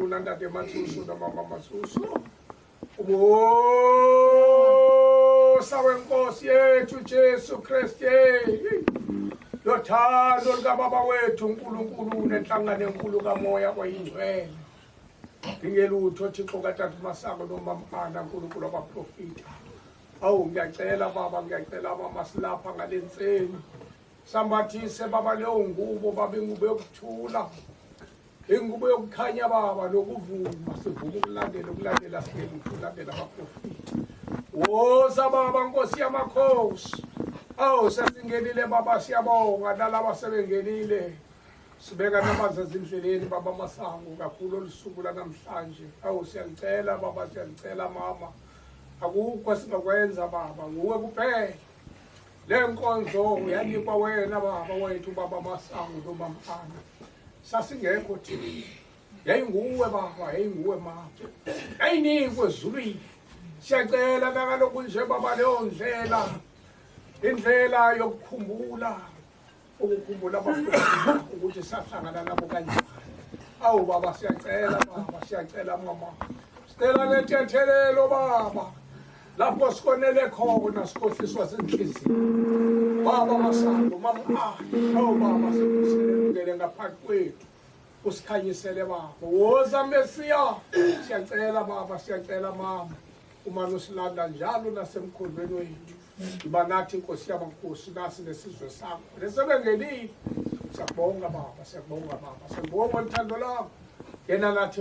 Rona ntate Matsoso le mama Matsoso, umusa wenkosi yethu Jesu Kristu, lothando lukababa wethu uNkulunkulu nenhlangano enkulu kaMoya oyingcwele. Ngingelutho Thixo katata Masango nomama Ana, uNkulunkulu wabaprofita. Awu, ngiyacela baba, ngiyacela mama, silapha ngale ntseni, sambathise baba leyo ngubo baba, ingubo yokuthula, ingubo yokukhanya baba, nokuvuma. Sivuma ukulandela singelutho, ukulandela abaprofita. Woza baba, nkosi yamakhosi. Awu, sesingenile baba, siyabonga nalaba sebengenile. Sibeka namanzi ezindleleni baba Masango kakhulu olusuku lanamhlanje. Awu, siyalicela baba, siyalicela mama, akukho singakwenza baba, nguwe kuphela. Le nkonzo uyanikwa wena baba wethu, baba Masango nomama Ana. Sasingekho thina, yayinguwe baba, yayinguwe mama, yayinikwe ezulwini. Siyacela nakaloku nje baba, leyo ndlela, indlela yokukhumbula, ukukhumbula abaprofita ukuthi sahlangana nabo kanjani. Awu baba, siyacela baba, siyacela mama, sicela nentethelelo baba lapho sikonele khona, sikhohliswa zinhliziyo baba Masango, mama. Awu baba, sikuselele ngaphansi kwethu, usikhanyisele baba. Woza Mesiya, siyacela baba, siyacela mama, uma usilanda njalo nasemkhondweni wethu, iba nathi inkosi yamakhosi, nasi nesizwe sakho lesebengenile. Siyakubonga baba, siyakubonga baba, siyakubonga uthando lakho, yena nathi.